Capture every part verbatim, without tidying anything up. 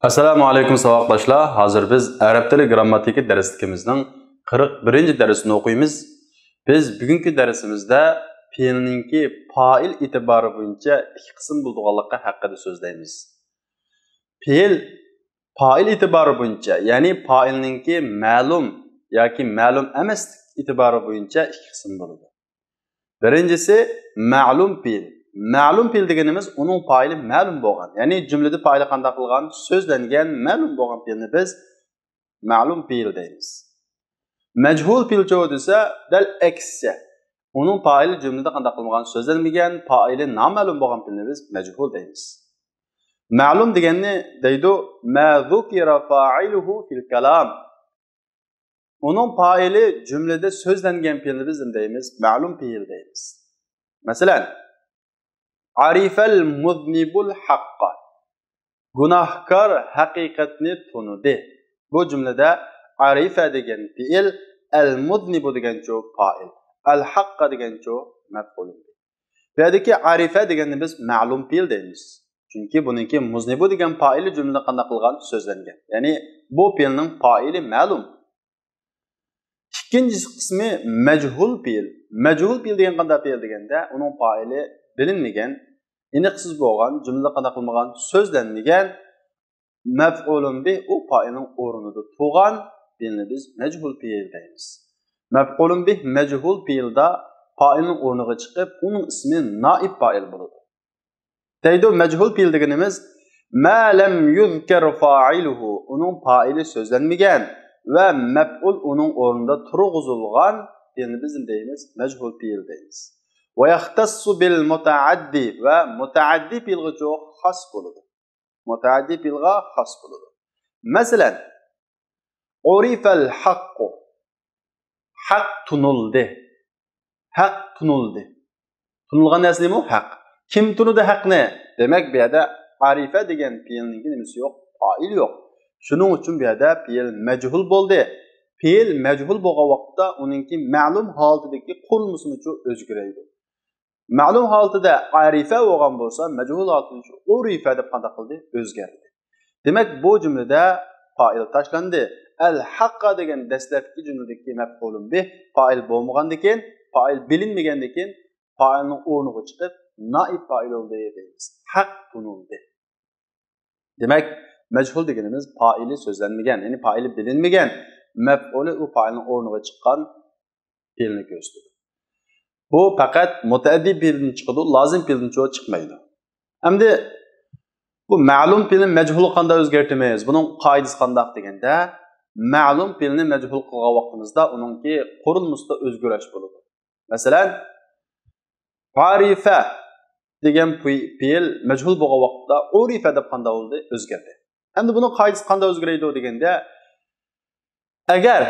ئەسسالامۇ ئەلەيكۇم ساۋاقداشلار. ھازىر بىز ئەرەب تىلى گرامماتىكا دەرسلىكىمىزنىڭ قىرىق بىرىنچى دەرسىنى ئوقۇيمىز. بىز بۈگۈنكى دەرسىمىزدە پېئىلنىڭكى پائىل ئېتىبارى بويىچە ئىككى قىسىم بولىدىغانلىقى ھەققىدە سۆزلەيمىز. پېئىل پائىل ئېتىبارى بويىچە، يەنى پائىلنىڭكى مەلۇم ياكى مەلۇم ئەمەسلىك ئېتىبارى بويىچە ئىككى قىسىم بولىدۇ. بىرىنچىسى مەلۇم پېئىل. مەلۇم پېئىل دېگىنىمىز ئۇنىڭ پائىلى مەلۇم بولغان، يەنى جۈملىدە پائىلى قانداق قىلغان، سۆزلەنگەن، مەلۇم بولغان پېئىلنى بىز مەلۇم پېئىل دەيمىز. مەجھۇل پېئىلچۇ دېسە، دەل ئەكسىچە. ئۇنىڭ پائىلى جۈملىدە قانداق قىلمىغان، سۆزلەنمىگەن، پائىلى نامەلۇم بولغان پېئىلنى بىز مەجھۇل دەيمىز. مەلۇم دېگەننى دەيدۇ، ما ذۇكىرە فائىلۇھۇ فىل كالام. ئۇنىڭ پائىلى جۈملىدە سۆزلەنگەن پېئىلنى بىز نېمە دەيمىز؟ مەلۇم پېئىل دەيمىز. مەسىلەن، ئەرىفەل مۇزنىبۇل ھەققە. گۇناھكار ھەقىقەتنى تونۇدى. بۇ جۈملىدە ئەرىفە دېگەن پېئىل، ئەل مۇزنىبۇ دېگەنچۇ پائىل، ئەل ھەققە دېگەنچۇ مەپئۇل. بۇ يەردىكى ئەرىفە دېگەننى بىز مەلۇم پېئىل دەيمىز. چۈنكى بۇنىڭكى مۇزنىبۇ دېگەن پائىلى جۈملىدە قانداق قىلغان؟ سۆزلەنگەن. يەنى بۇ پېئىلنىڭ پائىلى مەلۇم. ئىككىنچى قىسمى مەجھۇل پېئىل. مەجھۇل پېئىل دېگەن قانداق پېئىل دېگەندە، ئۇنىڭ پائىلى بىلىنمىگەن، ئېنىقسىز بولغان، جۈملىدە قانداق قىلمىغان؟ سۆزلەنمىگەن، مەپئۇلۇن بىھ ئۇ پائىلنىڭ ئورنىدا تۇرغان پېئىلنى بىز مەجھۇل پېئىل دەيمىز. مەپئۇلۇن بىھ مەجھۇل پېئىلدا پائىلنىڭ ئورنىغا چىقىپ، ئۇنىڭ ئىسمى نائىب پائىل بولىدۇ. دەيدۇ، مەجھۇل پېئىل دېگىنىمىز ما لەم يۇزكەر فائىلۇھۇ، ئۇنىڭ پائىلى سۆزلەنمىگەن ۋە مەپئۇل ئۇنىڭ ئورنىدا تۇرغۇزۇلغان پېئىلنى بىز نېمە دەيمىز؟ مەجھۇل پېئىل دەيمىز. ۋە يەختەسسۇ بىل مۇتەئەددى، ۋە مۇتەئەددى پېئىلغىچۇ خاس بولىدۇ. مۇتەئەددى پېئىلغا خاس بولىدۇ. مەسىلەن، ئۇرىفەل ھەققۇ. ھەق تونۇلدى. ھەق تونۇلدى. تونۇلغان نەرسە نېمە؟ ھەق. كىم تونۇدى ھەقنى؟ دېمەك، بۇ يەردە ئەرىفە دېگەن پېئىلنىڭكى نېمىسى يوق؟ پائىلى يوق. شۇنىڭ ئۈچۈن بۇ يەردە پېئىل مەجھۇل بولدى. پېئىل مەجھۇل بولغان ۋاقىتتا ئۇنىڭكى مەلۇم ھالىتىدىكى قۇرۇلمىسىمۇچۇ ئۆزگىرەيدۇ. مەلۇم ھالىتىدە ئەرىفە بولغان بولسا، مەجھۇل ھالىتىدىچۇ ئۇرىفە دەپ قانداق قىلدى؟ ئۆزگەردى. دېمەك، بۇ جۈملىدە پائىل تاشلاندى. ئەل ھەققە دېگەن دەسلەپكى جۈملىدىكى مەپئۇلۇن بىھ پائىل بولمىغاندىكىن، پائىل بىلىنمىگەندىكىن، پائىلنىڭ ئورنىغا چىقىپ، نائىب پائىل بولدى دەيمىز. ھەق تونۇلدى. دېمەك، مەجھۇل دېگىنىمىز پائىلى سۆزلەنمىگەن، يەنى پائىلى بىلىنمىگەن، مەپئۇلى ئۇ پائىلنىڭ ئورنىغا چىققان پېئىلنى كۆرسىتىدۇ. بۇ پەقەت مۇتەئەددى پېئىلدىن چىقىدۇ، لازىم پېئىلدىنچۇ چىقمايدۇ. ئەمدى بۇ مەلۇم پېئىلنى مەجھۇلغا قانداق ئۆزگەرتىمىز؟ بۇنىڭ قائىدىسى قانداق دېگەندە، مەلۇم پېئىلنى مەجھۇل قىلغان ۋاقتىمىزدا ئۇنىڭكى قۇرۇلمىسىدا ئۆزگىرىش بولىدۇ. مەسىلەن، ئارىفە دېگەن پېئىل مەجھۇل بولغان ۋاقىتتا ئۇرىفە دەپ قانداق بولدى؟ ئۆزگەردى. ئەمدى بۇنىڭ قائىدىسى قانداق ئۆزگىرەيدۇ دېگەندە، ئەگەر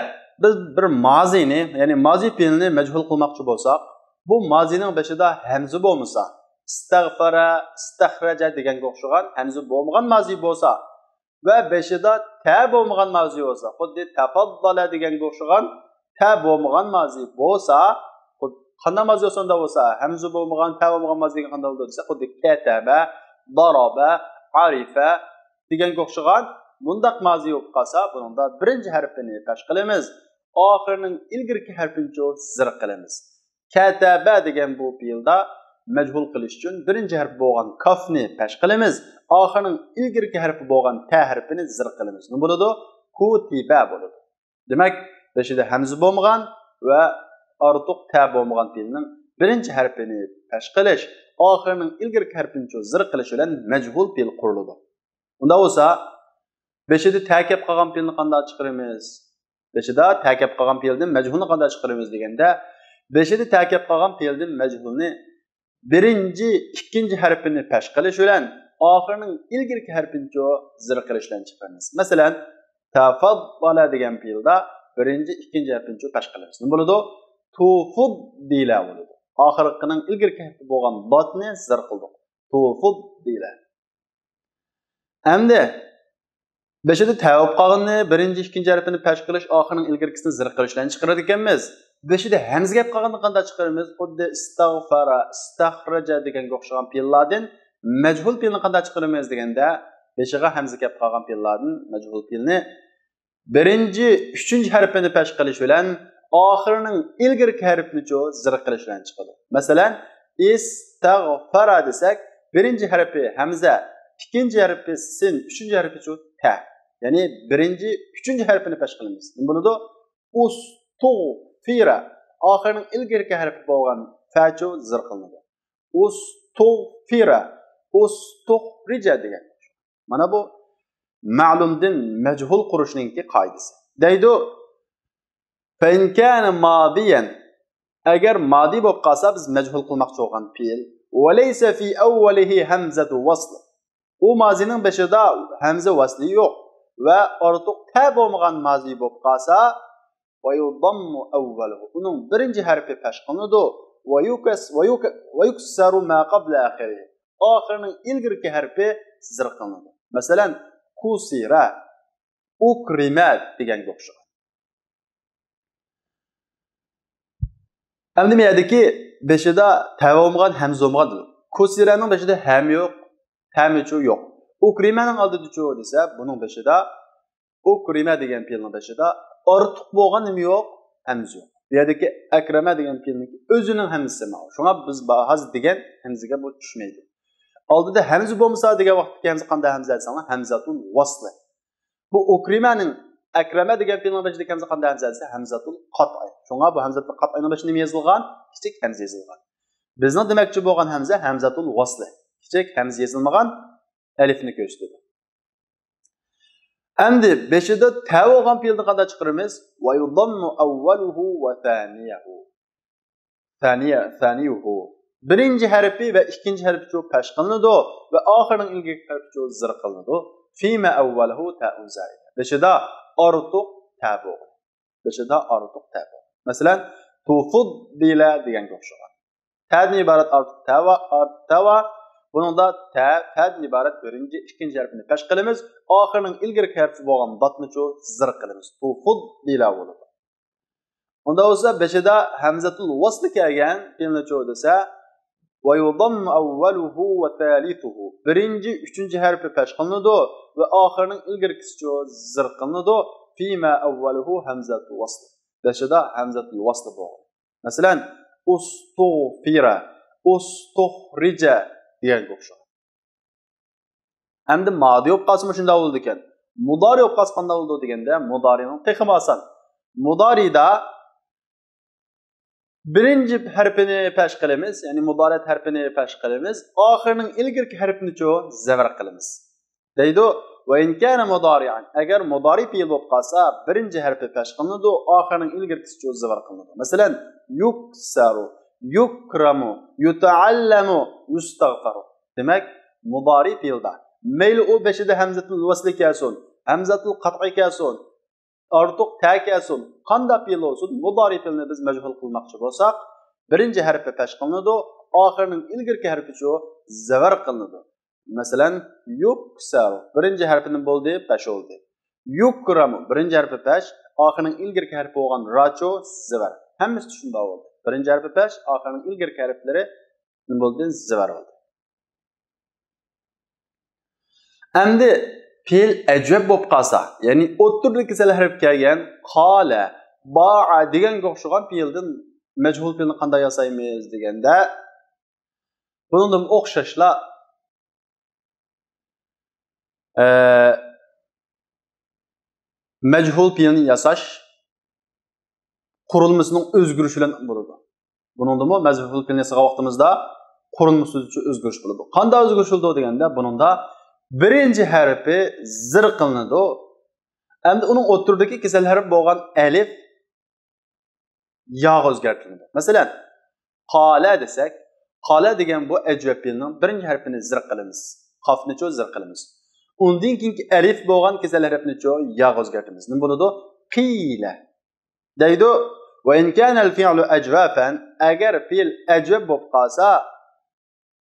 بىز بىر مازىنى، يەنى مازى پېئىلنى مەجھۇل قىلماقچى بولساق، بۇ مازىنىڭ بېشىدا ھەمزە بولمىسا، ئىستەغفەرە، ئىستەخرەجە دېگەنگە ئوخشىغان ھەمزە بولمىغان مازى بولسا ۋە بېشىدا تە بولمىغان مازى بولسا، خۇددى تەپەددالە دېگەنگە ئوخشىغان تە بولمىغان مازى بولسا، خۇد-، قانداق مازى بولسا ئۇنداق بولسا، ھەمزە بولمىغان، تە بولمىغان مازى دېگەن قانداق بولىدۇ دېسە، خۇددى كەتەبە، دارابە، ئارىفە، دېگەنگە ئوخشىغان مۇنداق مازى بولۇپ قالسا، بۇنىڭدا بىرىنچى ھەرپىنى پەش قىلىمىز، ئاخىرىنىڭ ئىلگىرىكى ھەرپىنىچۇ زىر قىلىمىز. كەتەبە دېگەن بۇ پېئىلدا مەجھۇل قىلىش ئۈچۈن بىرىنچى ھەرپ بولغان كافنى پەش قىلىمىز، ئاخىرىنىڭ ئىلگىرىكى ھەرپى بولغان تە ھەرپىنى زىر قىلىمىز. نېمە بولىدۇ؟ كۇتىبە بولىدۇ. دېمەك، بېشىدا ھەمزە بولمىغان ۋە ئارتۇق تە بولمىغان پېئىلنىڭ بىرىنچى ھەرپىنى پەش قىلىش، ئاخىرىنىڭ ئىلگىرىكى ھەرپىنىچۇ زىر قىلىش بىلەن مەجھۇل پېئىل قۇرۇلىدۇ. ئۇنداق بولسا، بېشىدا تە كەپ قالغان پېئىلنى قانداق چىقىرىمىز؟ بېشىدا تە كەپ قالغان پېئىلدىن مەجھۇلنى قانداق چىقىرىمىز دېگەندە، بېشىدا تە كەپ قالغان پېئىلدىن مەجھۇلنى بىرىنچى، ئىككىنچى ھەرپىنى پەش قىلىش بىلەن ئاخىرىنىڭ ئىلگىرىكى ھەرپىنىچۇ زىر قىلىش بىلەن چىقىرىمىز. مەسىلەن، تەفەددالە دېگەن پېئىلدا بىرىنچى، ئىككىنچى ھەرپىنىچۇ پەش قىلىمىز. نېمە بولىدۇ؟ تۇفۇددىلە بولىدۇ. ئاخىرقىنىڭ ئىلگىرىكى ھەرپى بولغان داتنى زىر قىلدۇق. تۇفۇددىلە. ئەمدى بېشىدا تە بولۇپ قالغىنىنى بىرىنچى، ئىككىنچى ھەرپىنى پەش قىلىش، ئاخىرىنىڭ ئىلگىرىكىسىنى زىر قىلىش بىلەن چىقىرىدىكەنمىز. بېشىدا ھەمزە كەپ قالغىنىنى قانداق چىقىرىمىز؟ خۇددى ئىستەغفەرە، ئىستەخرەجە دېگەنگە ئوخشىغان پېئىللاردىن مەجھۇل پېئىلنى قانداق چىقىرىمىز دېگەندە، بېشىغا ھەمزە كەپ قالغان پېئىللاردىن مەجھۇل پېئىلنى بىرىنچى، ئۈچىنچى ھەرپىنى پەش قىلىش بىلەن ئاخىرىنىڭ ئىلگىرىكى ھەرپىنىچۇ زىر قىلىش بىلەن چىقىدۇ. مەسىلەن، ئىستەغفەرە دېسەك، بىرىنچى ھەرپى ھەمزە، ئىككىنچى ھەرپى سىن، ئۈچىنچى ھەرپىچۇ تە. يەنى بىرىنچى، ئۈچىنچى ھەرپىنى پەش قىلىمىز. نېمە بولىدۇ؟ ئۇستۇغفىرە. ئاخىرىنىڭ ئىلگىرىكى ھەرپى بولغان فەچۇ زىر قىلىنىدۇ. ئۇستۇغفىرە، ئۇستۇخرىجە دېگەن. مانا بۇ مەلۇمدىن مەجھۇل قۇرۇشنىڭكى قائىدىسى. دەيدۇ، فەئىن كانە مادىيەن، ئەگەر مادىي بولۇپ قالسا، بىز مەجھۇل قىلماقچى بولغان پېئىل، ۋەلەيسە فى ئەۋۋەلىھى ھەمزەتۇ ۋەسل، ئۇ مازىنىڭ بېشىدا ھەمزە ۋەسلى يوق ۋە ئارتۇق تە بولمىغان مازىي بولۇپ قالسا، ۋەيۇداممۇ ئەۋۋەلۇھۇ، ئۇنىڭ بىرىنچى ھەرپى پەش قىلىنىدۇ، ۋەيۇكەس-، ۋەيۇكە-، ۋەيۇكسەرۇ ما قەبلە ئاخىرىھى، ئاخىرىنىڭ ئىلگىرىكى ھەرپى زىر قىلىنىدۇ. مەسىلەن، كۇسىرە، ئۇكرىمە دېگەنگە ئوخشىغان. ئەمدى بۇ يەردىكى بېشىدا تە بولمىغان، ھەمزە بولمىغان دېدۇق. كۇسىرەنىڭ بېشىدا ھەم يوق، تەمىچۇ يوق. ئۇكرىمەنىڭ ئالدىدىچۇ دېسە، بۇنىڭ بېشىدا، ئۇكرىمە دېگەن پېئىلنىڭ بېشىدا ئارتۇق بولغان نېمە يوق؟ ھەمزە يوق. بۇ يەردىكى ئەكرەمە دېگەن پېئىلنىڭ ئۆزىنىڭ ھەمزىسى ماۋۇ. شۇڭا بىز با-، ھازىر دېگەن ھەمزىگە بۇ چۈشمەيدۇ. ئالدىدا ھەمزە بولمىسا دېگەن ۋاقىتتىكى ھەمزە قانداق ھەمزە دېسەڭلار، ھەمزەتۇل ۋەسلى. بۇ ئۇكرىمەنىڭ ئەكرەمە دېگەن پېئىلنىڭ بېشىدىكى ھەمزە قانداق ھەمزە دېسە، ھەمزەتۇل قەتئى. شۇڭا بۇ ھەمزەتۇل قەتئىنىڭ بېشىدا نېمە يېزىلغان؟ كىچىك ھەمزە يېزىلغان. بىزنىڭ دېمەكچى بولغان ھەمزە ھەمزەتۇل ۋەسلى. كىچىك ھەمزە يېزىلمىغان ئەلىفنى كۆرسىتىدۇ. ئەمدى بېشىدا تە بولغان پېئىلنى قانداق چىقىرىمىز؟ ۋەيۇداممۇ ئەۋۋەلۇھۇ ۋە سانىيەھۇ. سانىيە، سانىيۇھۇ. بىرىنچى ھەرپى ۋە ئىككىنچى ھەرپىچۇ پەش قىلىنىدۇ ۋە ئاخىرىنىڭ ئىلگىرىكى ھەرپىچۇ زىر قىلىنىدۇ. فىمە ئەۋۋەلۇھۇ تەئۇ زائىدە. بېشىدا ئارتۇق تە بولغان. بېشىدا ئارتۇق تە بولغان. مەسىلەن، تۇفۇددىلە دېگەنگە ئوخشىغان. تەدىن ئىبارەت ئارتۇق تە ۋا، ئارتۇق تە ۋا. بۇنىڭدا تە، تەدىن ئىبارەت بىرىنچى، ئىككىنچى ھەرپىنى پەش قىلىمىز. ئاخىرىنىڭ ئىلگىرىكى ھەرپى بولغان داتنىچۇ زىر قىلىمىز. تۇفۇددىلە بولىدۇ. ئۇندا بولسا بېشىدا ھەمزەتۇل ۋەسلى كەلگەن پېئىلنىچۇ دېسە، ۋەيۇداممۇ ئەۋۋەلۇھۇ ۋە سالىسۇھۇ. بىرىنچى، ئۈچىنچى ھەرپى پەش قىلىنىدۇ ۋە ئاخىرىنىڭ ئىلگىرىكىسىچۇ زىر قىلىنىدۇ. فىمە ئەۋۋەلۇھۇ ھەمزەتۇل ۋەسلى. بېشىدا ھەمزەتۇل ۋەسلى بولغان. مەسىلەن، ئۇستۇغفىرە، ئۇستۇخرىجە دېگەنگە ئوخشايدۇ. ئەمدى مادى بولۇپ قالسىمۇ شۇنداق بولىدىكەن. مۇدارى بولۇپ قالسا قانداق بولىدۇ دېگەندە، مۇدارىنىڭ تېخىمۇ ئاسان. مۇدارىدا بىرىنچى ھەرپىنى پەش قىلىمىز، يەنى مۇدارەت ھەرپىنى پەش قىلىمىز، ئاخىرىنىڭ ئىلگىرىكى ھەرپىنىچۇ زەۋەر قىلىمىز. دەيدۇ، ۋە ئىن كانە مۇدارىئەن، ئەگەر مۇدارى پېئىل بولۇپ قالسا، بىرىنچى ھەرپى پەش قىلىنىدۇ، ئاخىرىنىڭ ئىلگىرىكىسىچۇ زەۋەر قىلىنىدۇ. مەسىلەن، يۇكسەرۇ، يۇكرەمۇ، يۇتەئەللەمۇ، يۇستەغفەرۇ. دېمەك، مۇدارى پېئىلدا مەيلى ئۇ بېشىدا ھەمزەتۇل ۋەسلى كەلسۇن، ھەمزەتۇل قەتئى كەلسۇن، ئارتۇق تە كەلسۇن، قانداق پېئىل بولسۇن، مۇدارى پېئىلنى بىز مەجھۇل قىلماقچى بولساق، بىرىنچى ھەرپى پەش قىلىنىدۇ، ئاخىرىنىڭ ئىلگىرىكى ھەرپىچۇ زەۋەر قىلىنىدۇ. مەسىلەن، يۇكسەرۇ، بىرىنچى ھەرپى نېمە بولدى؟ پەش بولدى. يۇكرەمۇ، بىرىنچى ھەرپى پەش، ئاخىرىنىڭ ئىلگىرىكى ھەرپى بولغان راچۇ زەۋەر. ھەممىسى شۇنداق بولدى. بىرىنچى ھەرپى پەش، ئاخىرىنىڭ ئىلگىرىكى ھەرپلىرى نېمە بولدى؟ زەۋەر بولدى. ئەمدى پېئىل ئەجۋەب بولۇپ قالسا، يەنى ئوتتۇرىدا كېسەل ھەرپ كەلگەن، قالە، باءە دېگەنگە ئوخشىغان پېئىلدىن مەجھۇل پېئىلنى قانداق ياسايمىز دېگەندە، بۇنىڭدىن ئوخشاشلا، ئە، مەجھۇل پېئىلنى ياساش قۇرۇلمىسىنىڭ ئۆزگىرىشى بىلەن بولىدۇ. بۇنىڭدىمۇ مەجھۇل پېئىلنى ياسىغان ۋاقتىمىزدا قۇرۇلمىسىدىچۇ ئۆزگىرىش بولىدۇ. قانداق ئۆزگىرىش بولىدۇ دېگەندە، بۇنىڭدا بىرىنچى ھەرپى زىر قىلىنىدۇ. ئەمدى ئۇنىڭ ئوتتۇرىدىكى كېسەل ھەرپ بولغان ئەلىف ياغا ئۆزگەرتىلىدۇ. مەسىلەن، قالە دېسەك، قالە دېگەن بۇ ئەجۋەب پېئىلنىڭ بىرىنچى ھەرپىنى زىر قىلىمىز. قافنىچۇ زىر قىلىمىز. ئۇندىن كېيىنكى ئەلىف بولغان كېسەل ھەرپنىچۇ ياغا ئۆزگەرتىمىز. نېمە بولىدۇ؟ قىلە. دەيدۇ، ۋە ئىن كانەل فىئلۇ ئەجۋەفەن، ئەگەر پېئىل ئەجۋەب بولۇپ قالسا،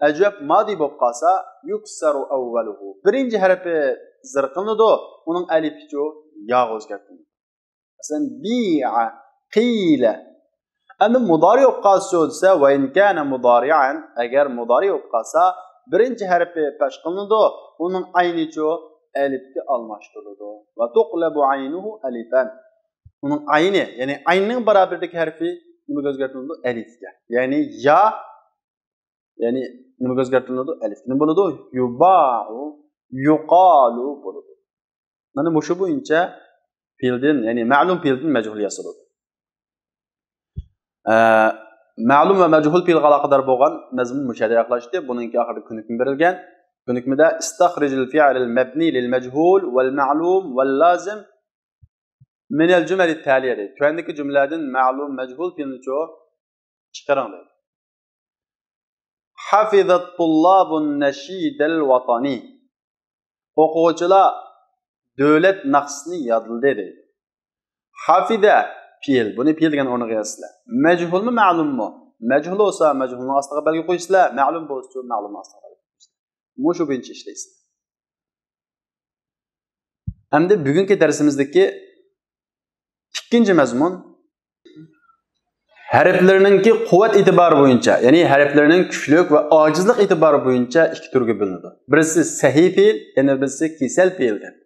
ئەجۋەب مادى بولۇپ قالسا، يۇكسەرۇ ئەۋۋەلۇھۇ. بىرىنچى ھەرپى زىر قىلىنىدۇ، ئۇنىڭ ئەلىپىچۇ ياغا ئۆزگەرتىلىدۇ. مەسىلەن، بىئە، قىلە. ئەمدى مۇدارى بولۇپ قالسىچۇ دېسە، ۋە ئىن كانە مۇدارىئەن، ئەگەر مۇدارى بولۇپ قالسا، بىرىنچى ھەرپى پەش قىلىنىدۇ، ئۇنىڭ ئاينىچۇ ئەلىپكە ئالماشتۇرۇلىدۇ. ۋە تۇقلەبۇ ئاينۇھۇ ئەلىپەن. ئۇنىڭ ئاينى، يەنى ئاينىڭ باراۋىرىدىكى ھەرپى نېمىگە ئۆزگەرتىلىدۇ؟ ئەلىپكە. يەنى يا، يەنى نېمىگە ئۆزگەرتىلىدۇ؟ ئەلىپكە. نېمە بولىدۇ؟ يۇباغۇ، يۇقالۇ بولىدۇ. مانا مۇشۇ بويىچە پېئىلدىن، يەنى مەلۇم پېئىلدىن مەجھۇل ياسىلىدۇ. ئە، مەلۇم ۋە مەجھۇل پېئىلغا ئالاقىدار بولغان مەزمۇن مۇشۇ يەردە ئاياغلاشتى. بۇنىڭكى ئاخىرىدا كۆنۈكمە بېرىلگەن. كۆنۈكمىدە استخرج الفعل المبني للمجهول والمعلوم واللازم من الجمل التالية دەيدۇ. تۆۋەندىكى جۈملىلەردىن مەلۇم، مەجھۇل پېئىلنىچۇ چىقىرىڭ دەيدۇ. حفظ الطلاب النشيد الوطني. ئوقۇغۇچىلار دۆلەت ناخشىسىنى يادلىدى دەيدۇ. ھافىزە پېئىل، بۇنى پېئىل دېگەن ئورنىغا يازىسىلەر. مەجھۇلمۇ، مەلۇممۇ؟ مەجھۇل بولسا مەجھۇلنىڭ ئاستىغا بەلگە قويىسىلەر، مەلۇم بولسىچۇ مەلۇمنىڭ ئاستىغا بەلگە قويىسىلەر. مۇشۇ بويىچە ئىشلەيسىلەر. ئەمدى بۈگۈنكى دەرسىمىزدىكى ئىككىنچى مەزمۇن، ھەرپلىرىنىڭكى قۇۋۋەت ئېتىبارى بويىچە، يەنى ھەرپلىرىنىڭ كۈچلۈك ۋە ئاجىزلىق ئېتىبارى بويىچە ئىككى تۈرگە بۆلۈنىدۇ. بىرسى سەھىھ پېئىل، يەنە بىرسى كېسەل پېئىل دەپ.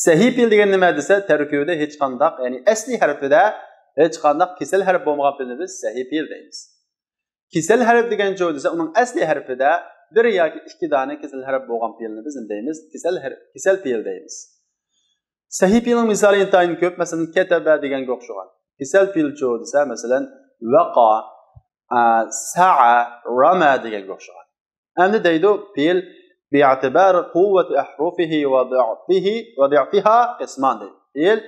سەھىھ پېئىل دېگەن نېمە دېسە، تەركىبىدە ھېچقانداق، يەنى ئەسلىي ھەرپىدە ھېچقانداق كېسەل ھەرپ بولمىغان پېئىلنى بىز سەھىھ پېئىل دەيمىز. كېسەل ھەرپ دېگەنچۇ دېسە، ئۇنىڭ ئەسلىي ھەرپىدە بىر ياكى ئىككى دانە كېسەل ھەرپ بولغان پېئىلنى بىز نېمە دەيمىز؟ كېسەل ھەر-، كېسەل پېئىل دەيمىز. سەھىھ پېئىلنىڭ مىسالى ئىنتايىن كۆپ. مەسىلەن، كەتەبە دېگەنگە ئوخشىغان. كېسەل پېئىلچۇ دېسە، مەسىلەن، ۋەقا، ئە، سەئە، رەمە دېگەنگە ئوخشىغان. ئەمدى دەيدۇ، پېئىل باعتبار قوة أحرفه وضعفه وضعفها قسمان دەيدۇ. پېئىل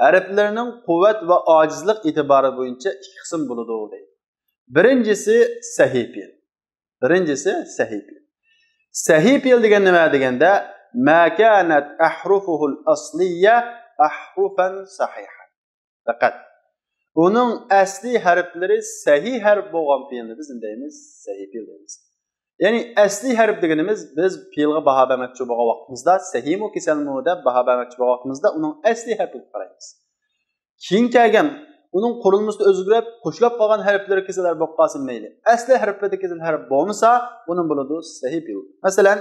ھەرپلىرىنىڭ قۇۋۋەت ۋە ئاجىزلىق ئېتىبارى بويىچە ئىككى قىسىم بولىدۇ دەيدۇ. بىرىنچىسى سەھىھ پېئىل. بىرىنچىسى سەھىھ پېئىل. سەھىھ پېئىل دېگەن نېمە دېگەندە، ما كانت أحرفه الأصلية أحرفا صحيحة. پەقەت ئۇنىڭ ئەسلىي ھەرپلىرى سەھىھ ھەرپ بولغان پېئىلنى بىز نېمە دەيمىز؟ سەھىھ پېئىل دەيمىز. يەنى ئەسلىي ھەرپ دېگىنىمىز، بىز پېئىلغا باھا بەرمەكچى بولغان ۋاقتىمىزدا، سەھىھمۇ، كېسەلمۇ دەپ باھا بەرمەكچى بولغان ۋاقتىمىزدا، ئۇنىڭ ئەسلىي ھەرپىگە قارايمىز. كېيىن كەلگەن، ئۇنىڭ قۇرۇلمىسى ئۆزگىرىپ، قوشۇلۇپ قالغان ھەرپلىرى كېسەل ھەرپ بولۇپ قالسۇن مەيلى. ئەسلى ھەرپىدە كېسەل ھەرپ بولمىسا، ئۇنىڭ بولىدۇ سەھىھ پېئىل. مەسىلەن،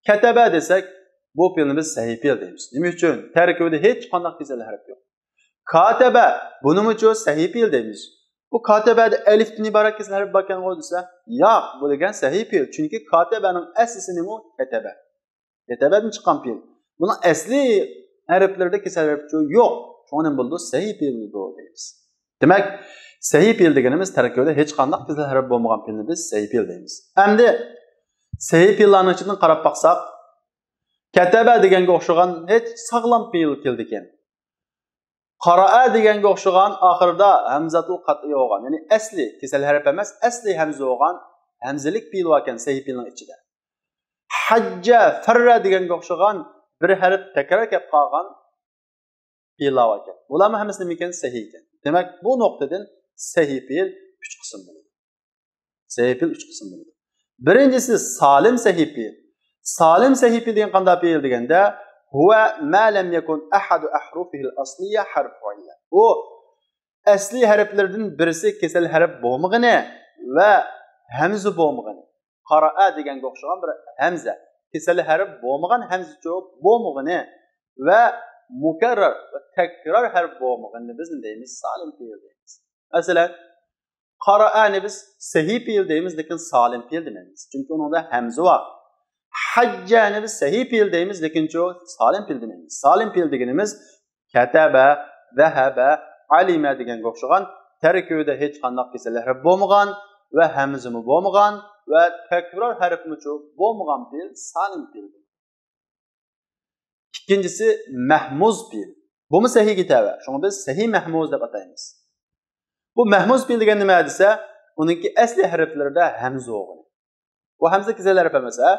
كەتەبە دېسەك، بۇ پېئىلنى بىز سەھىھ پېئىل دەيمىز. نېمە ئۈچۈن؟ تەركىبىدە ھېچقانداق كېسەل ھەرپ يوق. كاتەبە، بۇنىمۇچۇ سەھىھ پېئىل دەيمىز. بۇ كاتەبەدە ئەلىفتىن ئىبارەت كېسەل ھەرپ باركەنغۇ دېسە، ياق، بۇ دېگەن سەھىھ پېئىل. چۈنكى كاتەبەنىڭ ئەسلىسى نېمە؟ كەتەبە. كەتەبەدىن چىققان پېئىل. بۇنىڭ ئەسلى ھەرپلىرىدە كېسەل ھەرپچۇ يوق. شۇڭا نېمە بولىدۇ؟ سەھىھ پېئىل بولىدۇ دەيمىز. دېمەك، سەھىھ پېئىل دېگىنىمىز تەركىبىدە ھېچقانداق كېسەل ھەرپ بولمىغان پېئىلنى بىز سەھىھ پېئىل دەيمىز. ئەمدى سەھىھ پېئىللارنىڭ ئىچىدىن قاراپ باقساق، كەتەبە دېگەنگە ئوخشىغان ھېچ ساغلام پېئىل كېلىدىكەن. قارائە دېگەنگە ئوخشىغان ئاخىرىدا ھەمزەتۇل قەتئىي بولغان، يەنى ئەسلى كېسەل ھەرپ ئەمەس، ئەسلى ھەمزە بولغان، ھەمزىلىك پېئىل باركەن سەھىھ پېئىلنىڭ ئىچىدە. ھەججە، فەررە دېگەنگە ئوخشىغان بىر ھەرپ تەكرار كەپ قالغان پېئىللار باركەن. بۇلارمۇ ھەممىسى نېمىكەن؟ سەھىھ ئىكەن. دېمەك، بۇ نۇقتىدىن سەھىھ پېئىل ئۈچ قىسىم بولىدۇ. سەھىھ پېئىل ئۈچ قىسىم بولىدۇ. بىرىنچىسى سالىم سەھىھ پېئىل. سالىم سەھىھ پېئىل دېگەن قانداق پېئىل دېگەندە، هو ما لم يكن أحد أحرفه الأصلية حرف علة. ئۇ ئەسلى ھەرپلىرىدىن بىرسى كېسەل ھەرپ بولمىغىنى ۋە ھەمزە بولمىغىنى. قارائە دېگەنگە ئوخشىغان بىر ھەمزە. كېسەل ھەرپ بولمىغان ھەمزىچۇ بولمىغىنى ۋە مۇكەررەر ۋە تەكرار ھەرپ بولمىغىنىنى بىز نېمە دەيمىز؟ سالىم پېئىل دەيمىز. مەسىلەن، قارائەنى بىز سەھىھ پېئىل دەيمىز، لېكىن سالىم پېئىل دېمەيمىز. چۈنكى ئۇنىڭدا ھەمزە بار. ھەججەنى بىز سەھىھ پېئىل دەيمىز، لېكىنچۇ سالىم پېئىل دېمەيمىز. سالىم پېئىل دېگىنىمىز كەتەبە، زەھەبە، ئەلىمە دېگەنگە ئوخشىغان تەركىبىدە ھېچقانداق كېسەل ھەرپ بولمىغان ۋە ھەمزىمۇ بولمىغان ۋە تەكرار ھەرپمۇچۇ بولمىغان پېئىل سالىم پېئىل. ئىككىنچىسى مەھمۇز پېئىل. بۇمۇ سەھىھگە تەۋە. شۇڭا بىز سەھىھ مەھمۇز دەپ ئاتايمىز. بۇ مەھمۇز پېئىل دېگەن نېمە دېسە، ئۇنىڭكى ئەسلى ھەرپلىرىدە ھەمزە بولغىنى. بۇ ھەمزە كېسەل ھەرپ ئەمەس، ھە؟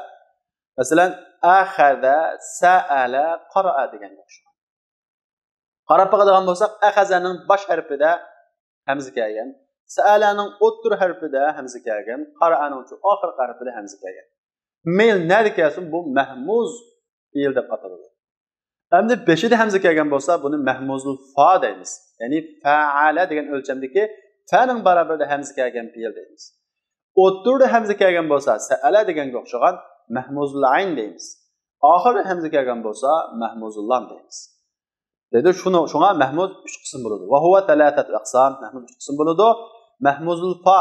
مەسىلەن، ئەخەزە، سەئەلە، قارائە دېگەنگە ئوخشىغان. قاراپ باقىدىغان بولساق، ئەخەزەنىڭ باش ھەرپىدە ھەمزە كەلگەن، سەئەلەنىڭ ئوتتۇرا ھەرپىدە ھەمزە كەلگەن، قارائەنىڭ ئاخىرقى ھەرپىدە ھەمزە كەلگەن. مەيلى نەدە كەلسۇن، بۇ مەھمۇز پېئىل دەپ ئاتىلىدۇ. ئەمدى بېشىدا ھەمزە كەلگەن بولسا، بۇنى مەھمۇزۇل فا دەيمىز. يەنى فەئەلە دېگەن ئۆلچەمدىكى فەنىڭ باراۋىرىدە ھەمزە كەلگەن پېئىل دەيمىز. ئوتتۇرىدا ھەمزە كەلگەن بولسا، سەئەلە دېگەنگە ئوخشىغان مەھمۇزۇل ئەين دەيمىز. ئاخىرىدا ھەمزە كەلگەن بولسا، مەھمۇزۇل لام دەيمىز. دەيدۇ، شۇنى، شۇڭا مەھمۇز ئۈچ قىسىم بولىدۇ. ۋە ھۇۋە سەلاسەتۇ ئەقسام، مەھمۇز ئۈچ قىسىم بولىدۇ. مەھمۇزۇل فا،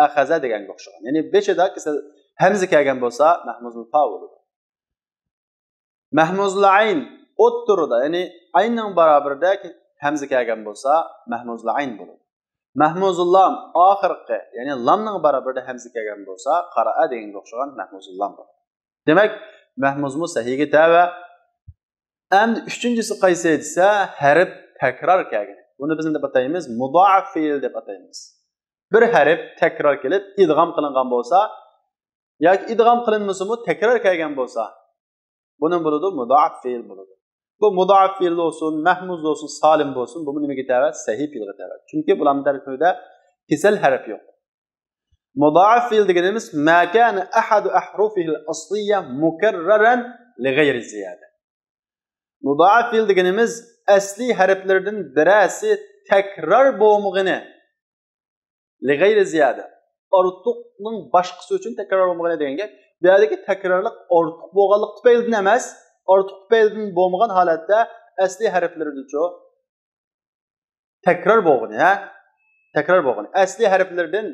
ئەخەزە دېگەنگە ئوخشىغان. يەنى بېشىدا كېسەل ھەمزە كەلگەن بولسا، مەھمۇزۇل فا بولىدۇ. مەھمۇزۇل ئەين ئوتتۇرىدا، يەنى ئەيننىڭ بارابىرىدە ھەمزە كەلگەن بولسا، مەھمۇزۇل ئەين بولىدۇ. مەھمۇزۇل لام ئاخىرقى، يەنى لامنىڭ بارابىرىدە ھەمزە كەلگەن بولسا، قارائە دېگەنگە ئوخشىغان مەھمۇزۇل لام بولىدۇ. دېمەك، مەھمۇزمۇ سەھىھكە تەۋە. ئەمدى ئۈچىنچىسى قايسى دېسە، ھەرپ تەكرار كەلگەن. بۇنى بىز نېمە دەپ ئاتايمىز؟ مۇدائەپ فېئىل دەپ ئاتايمىز. بىر ھەرپ تەكرار كېلىپ ئىدغام قىلىنغان بولسا، ياكى ئىدغام قىلىنمىسىمۇ تەكرار كەلگەن بولسا، بۇنى بولىدۇ، مۇدائەپ فېئىل بولىدۇ. بۇ مۇدائەپ فېئىل بولسۇن، مەھمۇز بولسۇن، سالىم بولسۇن، بۇمۇ نېمىگە تەۋە؟ سەھىھ فېئىلغا تەۋە. چۈنكى بۇلارنىڭ تەركىبىدە كېسەل ھەرپ يوق. مۇدائەپ فېئىل دېگىنىمىز ما كان أحد أحرفه الأصلية مكررا لغير زيادة. مۇدائەپ فېئىل دېگىنىمىز ئەسلىي ھەرپلىرىدىن بىرەرسى تەكرار بولمىغىنى، لغير زيادة، ئارتۇقنىڭ باشقىسى ئۈچۈن تەكرار بولمىغىنى دېگەن گەپ. بۇ يەردىكى تەكرارلىق ئارتۇق بولغانلىقى تۈپەيلىدىن ئەمەس، ئارتۇق تۈپەيلىدىن بولمىغان ھالەتتە ئەسلىي ھەرپلىرىدىچۇ تەكرار بولغىنى، ھە؟ تەكرار بولغىنى. ئەسلىي ھەرپلىرىدىن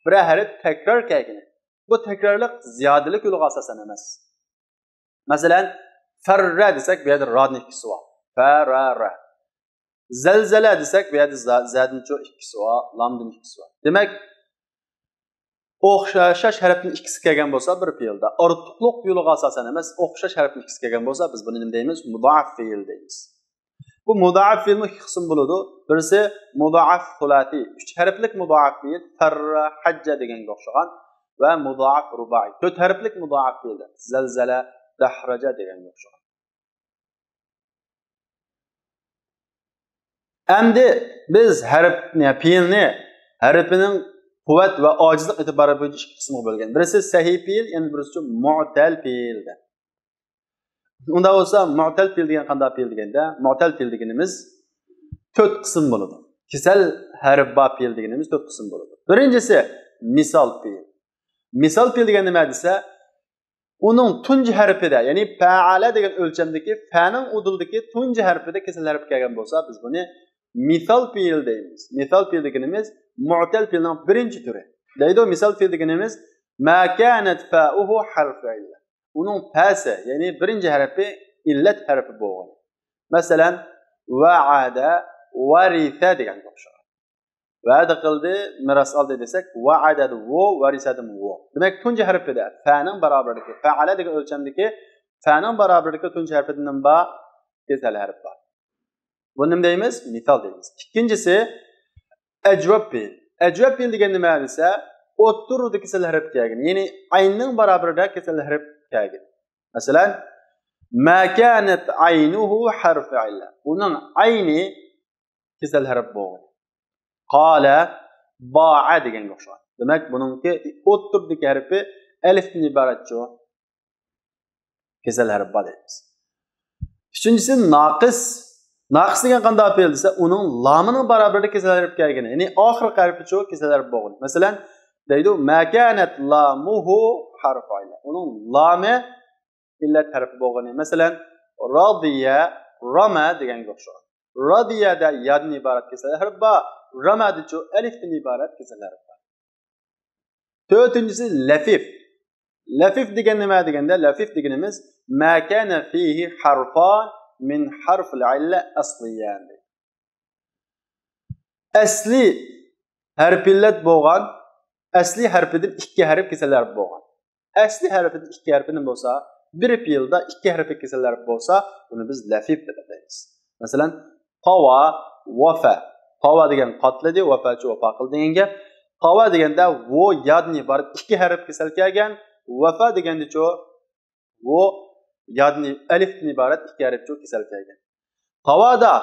بىرەر ھەرپ تەكرار كەلگىنى. بۇ تەكرارلىق زىيادىلىك يولىغا ئاساسەن ئەمەس. مەسىلەن، فەررە دېسەك، بۇ يەردە رادىن ئىككىسى بار. فەرەرە. زەلزەلە دېسەك، بۇ يەردە زە-، زەدىنچۇ ئىككىسى بار، لامدىن ئىككىسى بار. دېمەك، ئوخشاش ھەرپتىن ئىككىسى كەلگەن بولسا بىر پېئىلدا، ئارتۇقلۇق يولىغا ئاساسەن ئەمەس، ئوخشاش ھەرپتىن ئىككىسى كەلگەن بولسا، بىز بۇنى نېمە دەيمىز؟ مۇدائەپ فېئىل دەيمىز. بۇ مۇدائەپ فېئىلمۇ ئىككى قىسىم بولىدۇ. بىرسى مۇدائەپ سۇلاسىي، ئۈچ ھەرپلىك مۇدائەپ فېئىل، فەررە، ھەججە دېگەنگە ئوخشىغان ۋە مۇدائەپ رۇبائىي، تۆت ھەرپلىك مۇدائەپ فېئىل، زەلزەلە، دەھرەجە دېگەنگە ئوخشىغان. ئەمدى بىز ھەرپنى، پېئىلنى ھەرپىنىڭ قۇۋۋەت ۋە ئاجىزلىق ئېتىبارى بويىچە ئىككى قىسىمغا بۆلگەن. بىرسى سەھىھ پېئىل، يەنە بىرسى مۇئتەل پېئىل دەپ. ئۇنداق بولسا، مۇئتەل پېئىل دېگەن قانداق پېئىل دېگەندە، مۇئتەل پېئىل دېگىنىمىز تۆت قىسىم بولىدۇ. كېسەل ھەرپ بار پېئىل دېگىنىمىز تۆت قىسىم بولىدۇ. بىرىنچىسى مىسال پېئىل. مىسال پېئىل دېگەن نېمە دېسە، ئۇنىڭ تۇنجى ھەرپىدە، يەنى پەئەلە دېگەن ئۆلچەمدىكى پەنىڭ ئۇدۇلىدىكى تۇنجى ھەرپىدە كېسەل ھەرپ كەلگەن بولسا، بىز بۇنى مىسال پېئىل دەيمىز. مىسال پېئىل دېگىنىمىز مۇئتەل پېئىلنىڭ بىرىنچى تۈرى. دەيدۇ، مىسال پېئىل دېگىنىمىز ما كانت فاؤه حرف علة. ئۇنىڭ پەسى، يەنى بىرىنچى ھەرپى ئىللەت ھەرپى بولغان. مەسىلەن، ۋەئەدە، ۋەرىسە دېگەنگە ئوخشىغان. ۋەدە قىلدى، مىراس ئالدى دېسەك، ۋەئەدەدە ۋو، ۋەرىسەدىمۇ ۋو. دېمەك، تۇنجى ھەرپىدە فەنىڭ بارابىرىدىكى، فەئەلە دېگەن ئۆلچەمدىكى فەنىڭ بارابىرىدىكى تۇنجى ھەرپىدە نېمە بار؟ كېسەل ھەرپ بار. بۇنى نېمە دەيمىز؟ مىسال دەيمىز. ئىككىنچىسى، ئەجۋەب پېئىل. ئەجۋەب پېئىل دېگەن نېمە دېسە، ئوتتۇرىدا كېسەل ھەرپ كەلگەن. يەنى ئەيننىڭ بارابىرىدە كېسەل ھەرپ كەلگەن. مەسىلەن، ما كانت عينه حرف علة. ئۇنىڭ ئەينى كېسەل ھەرپ بولغان. قالە، باع دېگەنگە ئوخشىغان. دېمەك، بۇنىڭكى ئوتتۇرىدىكى ھەرپى ئەلىفتىن ئىبارەتچۇ؟ كېسەل ھەرپ بار دەيمىز. ئۈچىنچىسى ناقىس. ناقىس دېگەن قانداق پېئىل دېسە، ئۇنىڭ لامىنىڭ بارابىرىدە كېسەل ھەرپ كەلگىنى، يەنى ئاخىرقى ھەرپىچۇ كېسەل ھەرپ بولغىنى. مەسىلەن، دەيدۇ، ما كانت لامه حرف علة. ئۇنىڭ لامى ئىللەت ھەرپى بولغىنى. مەسىلەن، رادىيە، رامە دېگەنگە ئوخشىغان. رادىيەدە يادىن ئىبارەت كېسەل ھەرپ بار، رامەدىچۇ ئەلىفتىن ئىبارەت كېسەل ھەرپ بار. تۆتىنچىسى لەفىف. لەفىف دېگەن نېمە دېگەندە، لەفىف دېگىنىمىز ما كان فيه حرفان من حرف العلة أصليان. ئەسلىي ھەرپىللەت بولغان، ئەسلىي ھەرپىدىن ئىككى ھەرپ كېسەل ھەرپ بولغان. ئەسلىي ھەرپىدىن ئىككى ھەرپى نېمە بولسا، بىر پېئىلدا ئىككى ھەرپى كېسەل ھەرپ بولسا، بۇنى بىز لەفىف دەپ ئاتايمىز. مەسىلەن، تاۋا، ۋەفە. تاۋا دېگەن قاتلىدى، ۋەفەچۇ ۋەپا قىلدى دېگەن گەپ. تاۋا دېگەندە ۋو يادىن ئىبارەت ئىككى ھەرپ كېسەل كەلگەن. ۋەفا دېگەندىچۇ ۋو يادىن، ئەلىفتىن ئىبارەت ئىككى ھەرپچۇ كېسەل كەلگەن. تاۋادا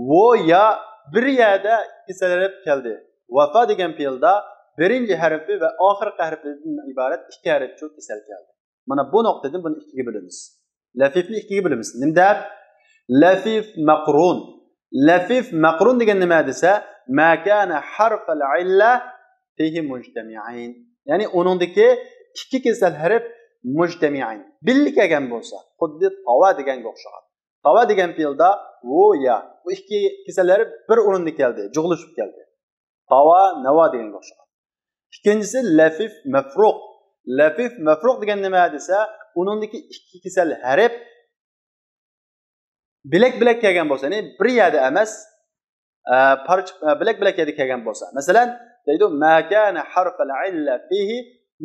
ۋو يا بىر يەردە كېسەل ھەرپ كەلدى. ۋەفا دېگەن پېئىلدا بىرىنچى ھەرپى ۋە ئاخىرقى ھەرپىدىن ئىبارەت ئىككى ھەرپچۇ كېسەل كەلدى. مانا بۇ نۇقتىدىن بۇنى ئىككىگە بۆلىمىز. لەفىفنى ئىككىگە بۆلىمىز. نېمە دەپ؟ لەفىف مەقرۇن. لەفىف مەقرۇن دېگەن نېمە دېسە، ما كان حرف العلة فيه مجتمعين. يەنى ئۇنىڭدىكى ئىككى كېسەل ھەرپ مۇجتەمىئەين، بىللە كەلگەن بولسا، خۇددى تاۋا دېگەنگە ئوخشىغان. تاۋا دېگەن پېئىلدا ۋۇ يا، بۇ ئىككى كېسەل ھەرپ بىر ئورۇندا كەلدى، جۇغلىشىپ كەلدى. تاۋا، نەۋا دېگەنگە ئوخشىغان. ئىككىنچىسى لەفىف مەفرۇق. لەفىف مەفرۇق دېگەن نېمە دېسە، ئۇنىڭدىكى ئىككى كېسەل ھەرپ بىلەك-بىلەك كەلگەن بولسا، يەنى بىر يەردە ئەمەس، ئە، پارچە، ئە، بىلەك-بىلەك يەردە كەلگەن بولسا. مەسىلەن، دەيدۇ، ما كان حرف العلة فيه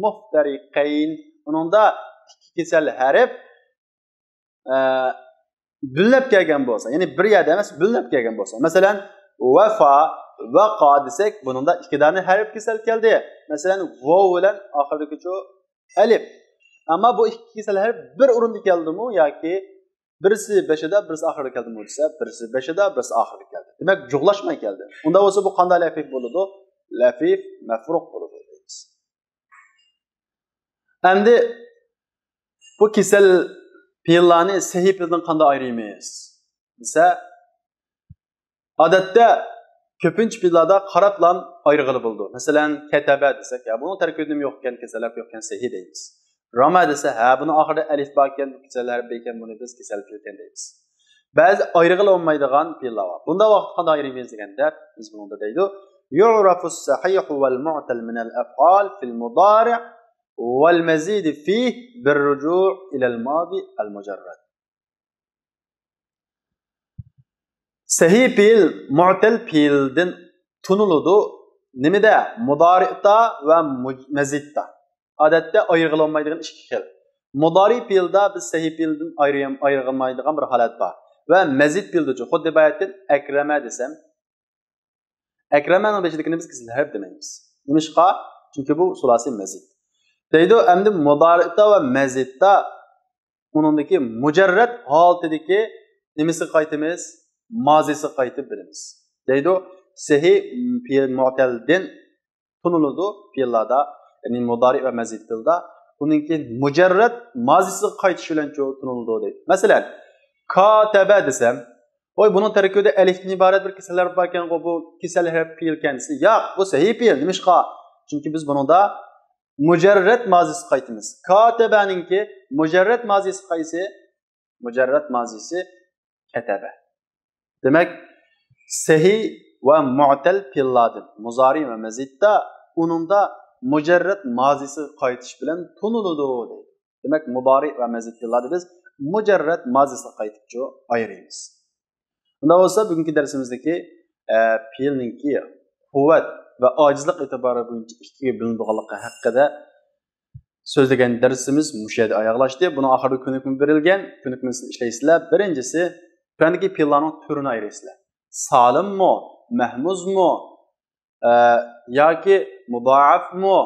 مفترقين. ئۇنىڭدا ئىككى كېسەل ھەرپ، ئە، بۆلۈنۈپ كەلگەن بولسا، يەنى بىر يەردە ئەمەس، بۆلۈنۈپ كەلگەن بولسا. مەسىلەن، ۋەفا، ۋەقا دېسەك، بۇنىڭدا ئىككى دانە ھەرپ كېسەل كەلدى. مەسىلەن، ۋاۋ بىلەن ئاخىرىدىكى شۇ ئەلىپ. ئەمما بۇ ئىككى كېسەل ھەرپ بىر ئورۇندا كەلدىمۇ ياكى بىرسى بېشىدا، بىرسى ئاخىرىدا كەلدىمۇ دېسە، بىرسى بېشىدا، بىرسى ئاخىرىدا كەلدى. دېمەك، جۇغلاشماي كەلدى. ئۇنداق بولسا، بۇ قانداق لەفىف بولىدۇ؟ لەفىف مەفرۇق بولىدۇ دەيمىز. ئەمدى بۇ كېسەل پېئىللارنى سەھىھ پېئىلدىن قانداق ئايرىيمىز دېسە، ئادەتتە كۆپىنچە پېئىللاردا قاراپلا ئايرىغىلى بولىدۇ. مەسىلەن، كەتەبە دېسەك، يا بۇنىڭ تەركىبىدە نېمە يوق ئىكەن، كېسەل ھەرپ يوق ئىكەن، سەھىھ دەيمىز. راما دېسە، ھە، بۇنىڭ ئاخىرىدا ئەلىف بار ئىكەن، كېسەل ھەرپ ئىكەن، بۇنى بىز كېسەل پېئىل ئىكەن دەيمىز. بەزى ئايرىغىلى بولمايدىغان پېئىللار بار. بۇنداق ۋاقىتتا قانداق ئايرىيمىز دېگەندە، بىز بۇنىڭدا دەيدۇ، يعرف الصحيح والمعتل من الأفعال في المضارع والمزيد فيه بالرجوع إلى الماضي المجرد. سەھىھ پېئىل مۇئتەل پېئىلدىن تونۇلىدۇ. نېمىدە؟ مۇدارىئتا ۋە مۇج-، مەزىدتا. ئادەتتە ئايرىغىلى بولمايدىغان ئىككى خىل. مۇدارىئ پېئىلدا بىز سەھىھ پېئىلدىن ئايرىيم-، ئايرىغىلمايدىغان بىر ھالەت بار. ۋە مەزىد پېئىلدىچۇ؟ خۇددى باياتىن ئەكرەمە دېسەم، ئەكرەمەنىڭ بېشىدىكىنى بىز كېسەل ھەرپ دېمەيمىز. نېمىشقا؟ چۈنكى بۇ سۇلاسىي مەزىد. دەيدۇ، ئەمدى مۇدارىئتا ۋە مەزىدتا ئۇنىڭدىكى مۇجەررەت ھالىتىدىكى نېمىسىگە قايتىمىز؟ مازىسىغا قايتىپ بىلىمىز. دەيدۇ، سەھىھ پېئىل مۇئتەلدىن تونۇلىدۇ پېئىللاردا، يەنى مۇدارىئ ۋە مەزىد پېئىلدا. ئۇنىڭكى مۇجەررەت مازىسىغا قايتىش بىلەنچۇ تونۇلىدۇ دەيدۇ. مەسىلەن، كاتەبە دېسەم، ۋاي، بۇنىڭ تەركىبىدە ئەلىفتىن ئىبارەت بىر كېسەل ھەرپ باركەنغۇ، بۇ كېسەل ھەرپ پېئىلكەن دېسە، ياق، بۇ سەھىھ پېئىل. نېمىشقا؟ چۈنكى بىز بۇنىڭدا مۇجەررەت مازىسىغا قايتىمىز. كاتەبەنىڭكى مۇجەررەت مازىسى قايسى؟ مۇجەررەت مازىسى كەتەبە. دېمەك، سەھىھ ۋە مۇئتەل پېئىللاردىن، مۇزارىئ ۋە مەزىدتا، ئۇنىڭدا مۇجەررەت مازىسىغا قايتىش بىلەن تونۇلىدۇ دەيدۇ. دېمەك، مۇدارىئ ۋە مەزىد پېئىللاردا بىز مۇجەررەت مازىسىغا قايتىپچۇ ئايرىيمىز. ئۇنداق بولسا، بۈگۈنكى دەرسىمىزدىكى، ئە، پېئىلنىڭكى قۇۋۋەت ۋە ئاجىزلىق ئېتىبارى بويىچە ئىككىگە بۆلۈنىدىغانلىقى ھەققىدە سۆزلىگەن دەرسىمىز مۇشۇ يەردە ئاياغلاشتى. بۇنىڭ ئاخىرىدا كۆنۈكمە بېرىلگەن، كۆنۈكمىسىنى ئىشلەيسىلەر. بىرىنچىسى، تۆۋەندىكى پېئىللارنىڭ تۈرىنى ئايرىيسىلەر. سالىممۇ، مەھمۇزمۇ، ئە، ياكى مۇدائەفمۇ،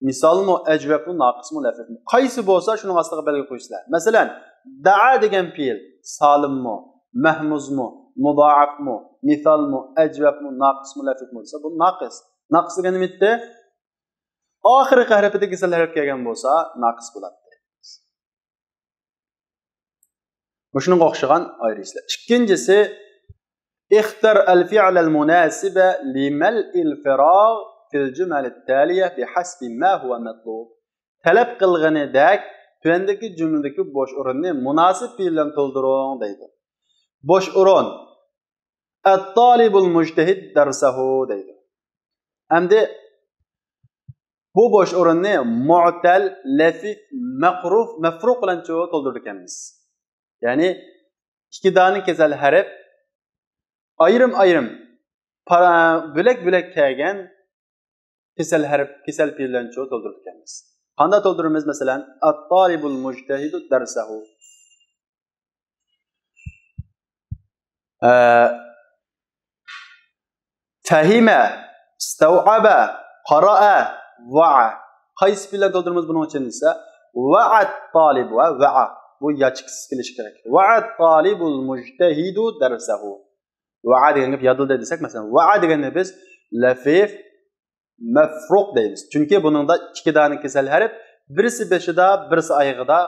مىسالمۇ، ئەجۋەپمۇ، ناقىسمۇ، لەفىفمۇ. قايسى بولسا شۇنىڭ ئاستىغا بەلگە قويىسىلەر. مەسىلەن، دەئا دېگەن پېئىل سالىممۇ، مەھمۇزمۇ، مۇدائەفمۇ، مىسالمۇ، ئەجۋەپمۇ، ناقىسمۇ، لەفىفمۇ دېسە، بۇ ناقىس. ناقىس دېگەن نېمە ئىدى؟ ئاخىرقى ھەرپىدە كېسەل ھەرپ كەلگەن بولسا، ناقىس بولاتتى. مۇشۇنىڭغا ئوخشىغان ئايرىشلار. ئىككىنچىسى، اختر الفعل المناسب لملء الفراغ في الجمل التالية بحسب ما هو مطلوب. تەلەپ قىلغىنىدەك تۆۋەندىكى جۈملىدىكى بوش ئورۇننى مۇناسىپ پېئىل بىلەن تولدۇرۇڭ دەيدۇ. بوش ئورۇن. الطالب المجتهد درسه دەيدۇ. ئەمدى بۇ بوش ئورۇننى مۇئتەل، لەفىف، مەقرۇف، مەفرۇق بىلەنچۇ تولدۇرىدىكەنمىز. يەنى ئىككى دانە كېسەل ھەرپ ئايرىم-ئايرىم پارا-، بۆلەك-بۆلەك كەلگەن كېسەل ھەرپ، كېسەل پېئىل بىلەنچۇ تولدۇرىدىكەنمىز. قانداق تولدۇرىمىز؟ مەسىلەن، الطالب المجتهد درسه. ئە، فهم، استوعب، قرأ، وعى. قايسى پېئىل بىلەن تولدۇرىمىز بۇنىڭ ئۈچۈن دېسە، وعى الطالب ۋە وعى. بۇ ياچكىسىز كېلىشى كېرەك. وعى الطالب المجتهد درسه. ۋەئە دېگەن گەپ يادىلدى دېسەك، مەسىلەن، ۋەئە دېگەننى بىز لەفىف مەفرۇق دەيمىز. چۈنكى بۇنىڭدا ئىككى دانە كېسەل ھەرپ، بىرسى بېشىدا، بىرسى ئايىغىدا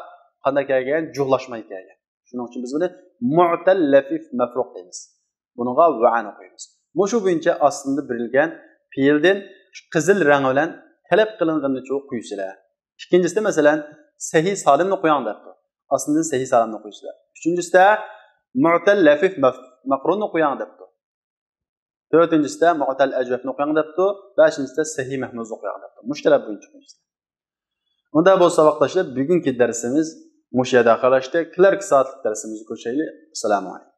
قانداق كەلگەن؟ جۇغلاشماي كەلگەن. شۇنىڭ ئۈچۈن بىز بۇنى مۇئتەل لەفىف مەفرۇق دەيمىز. بۇنىڭغا ۋەئەنى قويىمىز. مۇشۇ بويىچە ئاستىندا بېرىلگەن پېئىلدىن قىزىل رەڭ بىلەن تەلەپ قىلىنغىنىنى قويىسىلەر. ئىككىنچىسىدە، مەسىلەن، سەھىھ سالىمنى قويۇڭ دەپتۇ. ئاستىدىن سەھىھ سالىمنى قويىسىلەر. ئۈچىنچىسىدە، مۇئتەل لەفىف مەف-، مەقرۇننى قويۇڭ دەپتۇ. تۆتىنچىسىدە، مۇئتەل ئەجۋەفنى قويۇڭ دەپتۇ. بەشىنچىسىدە، سەھىھ مەھمۇزنى قويۇڭ دەپتۇ. مۇشۇ تەلەپ بويىچە قويىسىلەر. ئۇنداق بولسا، ساۋاقداشلار، بۈگۈنكى دەرسىمىز مۇشۇ يەردە ئاخىرلاشتى. كېلەركى سائەتلىك دەرسىمىزگە كۆرۈشەيلى. ئەسسالامۇ ئەلەيكۇم.